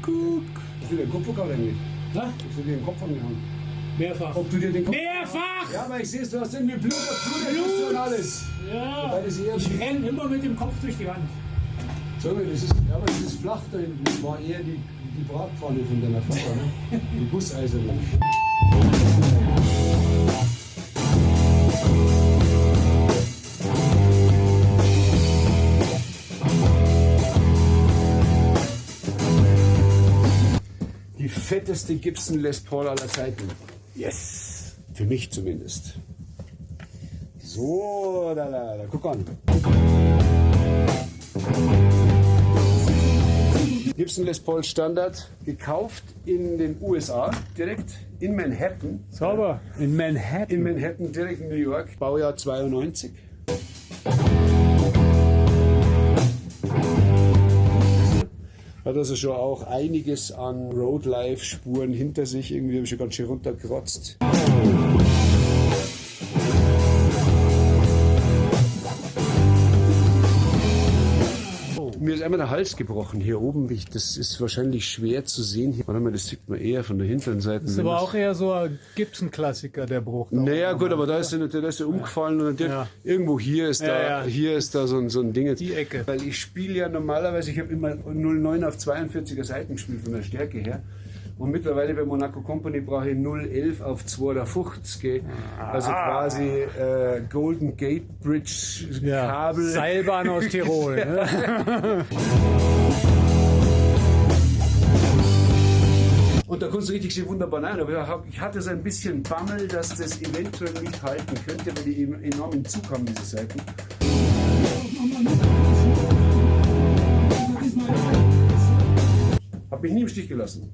Kuckuck. Hast du dir den Kopf gehauen eigentlich? Na? Hast du dir den Kopf angehauen? Mehrfach. Ob du dir den Kopf. Mehrfach! Ja, aber ich sehe es, du hast irgendwie Blut, Blut, und alles. Ja. Wobei das eher- Ich renne immer mit dem Kopf durch die Wand. Sorry, das ist, ja, aber das ist flach da hinten. Das war eher die Bratpfanne von deiner Frau, ne? Die Gusseiserne. Die fetteste Gibson Les Paul aller Zeiten. Yes! Für mich zumindest. So, da, da, da, guck an. Gibson Les Paul Standard, gekauft in den USA, direkt in Manhattan. Sauber. In Manhattan. In Manhattan, direkt in New York, Baujahr 92. Hat also schon auch einiges an Road-Life-Spuren hinter sich. Irgendwie habe ich schon ganz schön runtergerotzt. Mir ist einmal der Hals gebrochen hier oben. Das ist wahrscheinlich schwer zu sehen. Hier. Warte mal, das sieht man eher von der hinteren Seite. Das ist aber auch eher so ein Gibson-Klassiker, der Bruch. Da Naja, oben. gut, aber da ist er da ist er umgefallen und dann irgendwo hier ist da, Ja, ja. hier ist da so ein Ding. Die Ecke. Weil ich spiele ja normalerweise, ich habe immer 0,9 auf 42er Seiten gespielt von der Stärke her. Und mittlerweile bei Monaco Company brauche ich 0,11 auf 250. Also quasi Golden Gate Bridge Ja. Kabel. Seilbahn aus Tirol. Ne? Und da konntest du richtig schön wunderbar rein. Aber ich hatte so ein bisschen Bammel, dass das eventuell nicht halten könnte, weil die eben enormen Zug haben, diese Seiten. Hab mich nie im Stich gelassen.